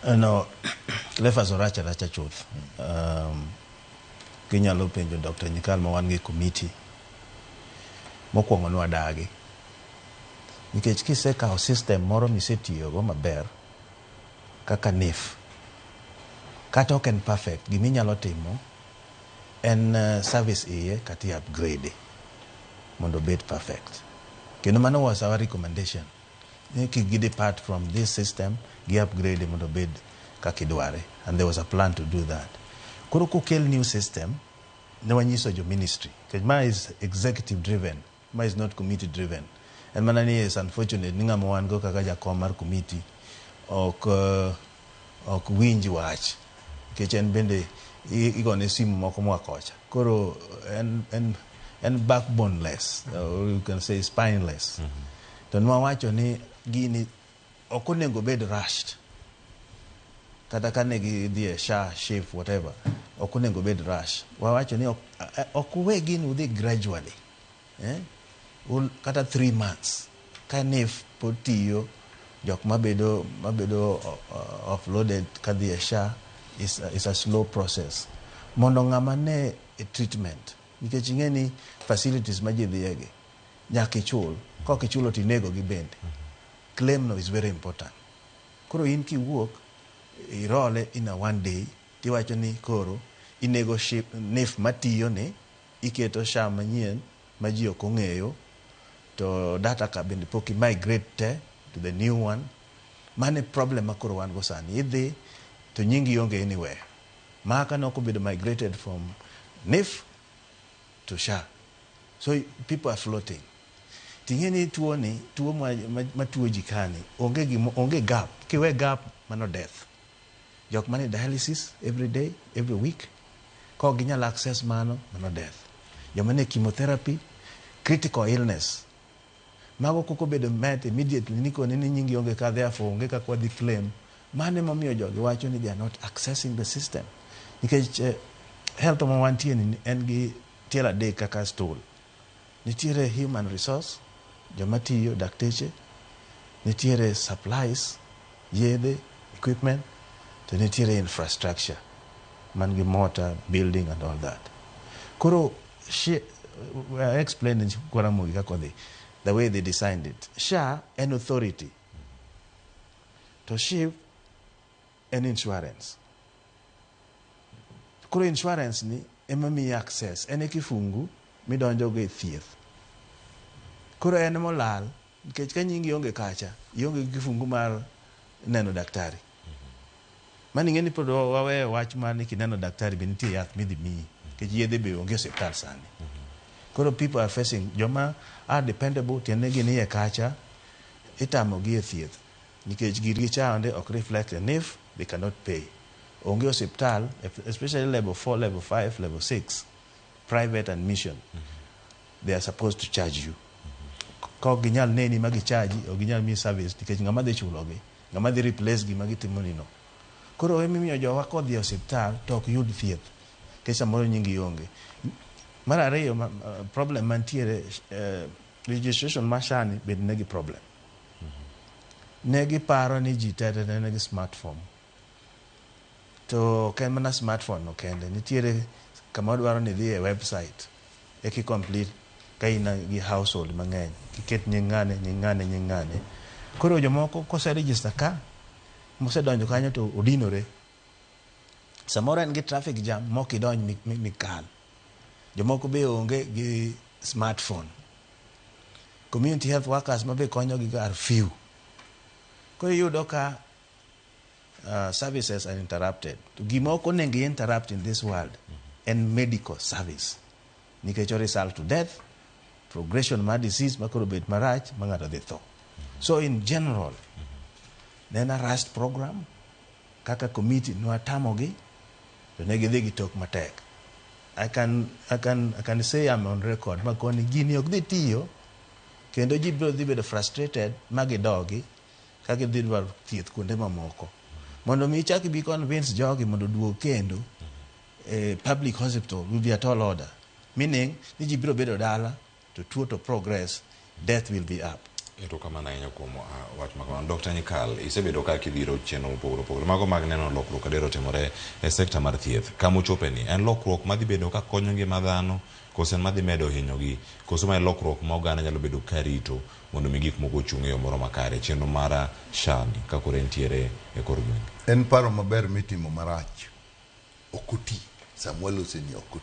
No, Cleophas orach aracha chuth. Ginyalo penjo Dr. Nyikal ma wan gi committee. Mokwongo nwadagi. Nikech kisekawo system moro misetiyogo maber kaka NHIF, kata ok en perfect, giminyalo timo en service iye kata i upgrade mondo obed perfect. Kendo mano was our recommendation. Ni kik gi depart from this system, gi upgrade mondo obed kaka idware. And there was a plan to do that. Koro kokel new system, ne wanyiso jo ministry. Nikech ma is executive driven, ma is not committee driven. En mana ni is unfortunate ni ng'ama wan go kaka jakom mar committee ok winj wach. Nikech en bende igone simu moko moa kocha. Koro en backboneless, or you can say spineless. To nwawacho ni gini ok onego bed rushed. Kata ka ne gidhi e SHA, SHIF, whatever, ok onego bed rush. Wawacho ni ok uwe gini udhi gradually. Eh? Kata 3 months. Ka NHIF pod tiyo, jok mabedo offloaded kadhi e SHA is a slow process. Mondo ng'ama ne e treatment, nikech ing'e ni facilities ma ji dhiye gi, nyaka ichul. Kok ichulo to inego gi bende. Claim no is very important. Koro in kiwuok, irole in a one day, tiwacho ni koro inego SHIF, NHIF matiyo ni, iketo SHA manyien ma ji ok ong'eyo, to data ka bende pok i migrate te to the new one. Mano e problem ma koro wan go sani. Idhi to nyingi onge anywhere. Maka nok obedo migrated from NHIF to SHA. So people are floating. Ting'e ni tuo ni, tuo ma tuo ji kani, onge gap. Kiwe gap, mano death. Jok mane dialysis every day, every week, kok ginyal access mano, mano death. Joma ne chemotherapy, critical illness. Mago kok obedo met immediately ni koni ni nyingi onge ka, therefore onge kaka wadhi claim. Mano emomiyo jogi wacho ni they are not accessing the system. Nikech health ma wantie ni en gi tielo adek kaka stool. Nitiere human resource, joma tiyo, dakteche, nitiere supplies, yedhe, equipment, to nitiere infrastructure man gi mortar, building and all that. Koro I explained in Kwaramogi kaka odhi, the way they designed it. SHA en authority, to SHIF en insurance. Koro insurance ni ema miyi access, en e kifungu midonjogo e thieth. Koro en molal, nikech ka nyingi onge kacha, ionge gi kifungu mar neno daktari. Mano ing'e ni pod waweyo wach mar ni kineno daktari be nitie yath midhi miyi, nikech yedhe be onge e osiptal sani. Koro people are facing, joma are dependable, tiende ni gin iye kacha, itamogi e thieth. Nikech girgi chande ok reflect e NHIF, they cannot pay. Onge osiptal, especially level 4, level 5, level 6, private and mission, they are supposed to charge you. Ka ok ginyal neni ma gichaji, ok ginyal miyi service nikech ng'ama dhi chulogi, ng'ama dhi replace gima gitimo ni no. Koro emomiyo jowa kodhi e osiptal to ok yud thieth, nikech samoro nyingi onge. Mar ariyo, problem mantiere, registration mar SHA ni bende nigi problem. Ne giparo ni ji te te nigi smartphone. To ok en mana smartphone no kende, nitiere kama dwaro ni idhi e website eki complete ka in gi household mang'eny, kiket nying ng'ane, nying ng'ane, nying ng'ane. Koro jomoko kose register ka, mosedonjo kanyo to odinore. Samoro en gi traffic jam mok idonj mikal. Jomoko be onge gi smartphone. Community health workers ma be konyogi are few. Koro iyudo ka services are interrupted. To gima ok onego interrupt in this world en medical service. Nikech o result to death, progression mar disease ma koro bet marach ma ng'ato dhi tho. So in general, ne en a rushed program, kaka committee nwatamogi, to ne gidhi gi tok matek. I can say I'm on record makoni gini ok dhi tiyo kendo ji biro dhi bedo frustrated ma gidogi ka gidhi dwaro thieth kuonde mamoko. Mondo mi ichak ibi convince jogi mondo oduog kendo public hospital will be a tall order. Meaning ni ji biro bedo dala to tuo to progress, death will be up. Erokamano ahinya kuom wach ma kamano. Dr. Nyikal, isebedo ka kidhiro chenro mopogore opogore. Mago mag neno lokruok adier otimore e sekta mar thieth. Kama ochope ni, en lokruok madhi bedo ka konyo ngima dhano, koso en madhi medo hinyogi, koso ma en lokruok ma oganda nyalo bedo ka rito mondo mi gik moko ochung' e yo moro makare. Chenro mar SHA ni ka koro entiere e kor gwenge. En paro maber mitimo marach. Ok oti. Samuel oseni ok oti.